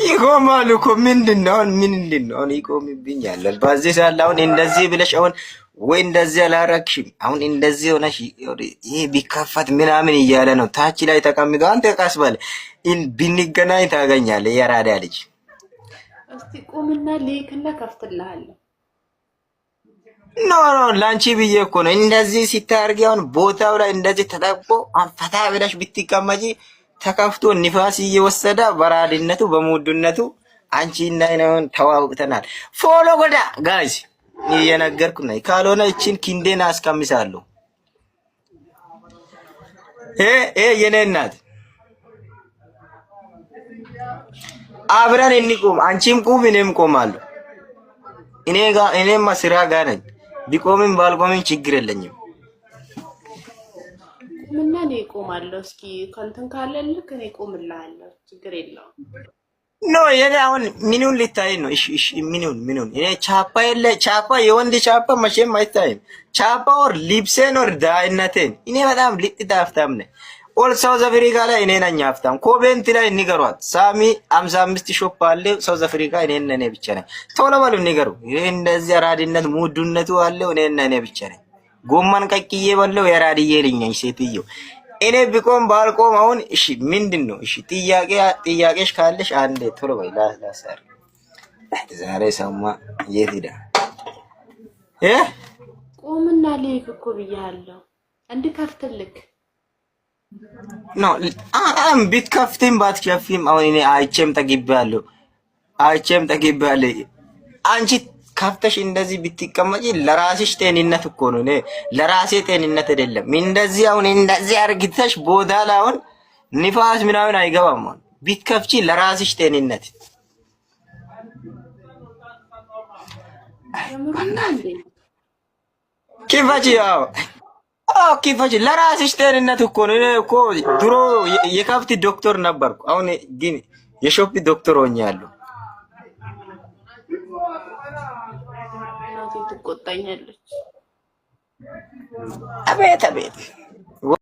ይቆማሉ እኮ ምንድን ነው አሁን? ምንድን ነው አሁን? ይቆምብኛል። በዚህ ሰዓት አሁን እንደዚህ ብለሽ አሁን ወይ እንደዚህ አላረግሽም፣ አሁን እንደዚህ ሆነሽ ይሄ ቢከፈት ምናምን እያለ ነው ታች ላይ ተቀምጦ። አንተ ቀስ በል ብንገናኝ ታገኛለህ። የራዳ ልጅ እስቲ ቁምና ልይክና ከፍትልሃለሁ። No no፣ ላንቺ ብዬ እኮ ነው እንደዚህ ሲታርጊ፣ አሁን ቦታው ላይ እንደዚህ ተጠብቆ ፈታ ብለሽ ብትቀመጪ ተከፍቶ ንፋስ እየወሰደ በራድነቱ በሙድነቱ አንቺ እና እኔን ተዋውቅተናል። Follow godhaa guys እየነገርኩ ነኝ። ካልሆነ እቺን ኪንዴን አስቀምሳለሁ። እ የኔ እናት አብረን እንቁም። አንቺም ቁም፣ እኔም ቆማለሁ። እኔ ጋ እኔማ ስራ ጋ ነኝ። ቢቆምም ባልቆምም ችግር የለኝም። ቁምና እኔ እቆማለሁ። እስኪ ከእንትን ካለልክ እኔ እቆምልሃለሁ። ችግር የለውም። No የኔ አሁን ምኑን ሊታይ ነው? እሺ እሺ፣ ምኑን እኔ ቻፓ የለ ቻፓ፣ የወንድ ቻፓ መቼም አይታይም። ቻፓ or ሊብሴን or ዳይነቴን እኔ በጣም ልጥ ሀብታም ነኝ። All South Africa ላይ እኔ ነኝ ሀብታም። Comment ላይ ንገሯት። ሳሚ 55 shop አለ South Africa፣ እኔና እኔ ብቻ ነኝ። ቶሎ በሉ ንገሩ። ይሄ እንደዚህ አራድነት ሙዱነቱ አለው። እኔና እኔ ብቻ ነኝ። ጎመን ቀቅዬ በለው የራድዬ ልጅ ነኝ ሴትዮ። እኔ ቢቆም ባልቆም አሁን እሺ፣ ምንድን ነው? እሺ ጥያቄ ጥያቄሽ ካለሽ አንዴ ቶሎ በይ ላሳር። ዛሬ ሰማ የት ሄዳ እ ቁምና ልይክ እኮ ብያለሁ እንድከፍትልክ። No አም ቢትከፍቲም ባትከፍቲም አሁን እኔ አይቼም ጠግቤያለሁ፣ አይቼም ጠግቤያለሁ። አንቺ ከፍተሽ እንደዚህ ብትቀመጪ ለራስሽ ጤንነት እኮ ነው። እኔ ለራሴ ጤንነት አይደለም። እንደዚህ አሁን እንደዚህ አርግተሽ ቦታ ላይ አሁን ንፋስ ምናምን አይገባም። አሁን ቢትከፍቺ ለራስሽ ጤንነት ክፈቺ። ያው አዎ ክፈቺ፣ ለራስሽ ጤንነት እኮ ነው። እኔ እኮ ድሮ የከብት ዶክተር ነበርኩ። አሁን ግን የ shop ዶክተር ሆኛለሁ። እናቴ ትቆጣኛለች። አቤት አቤት፣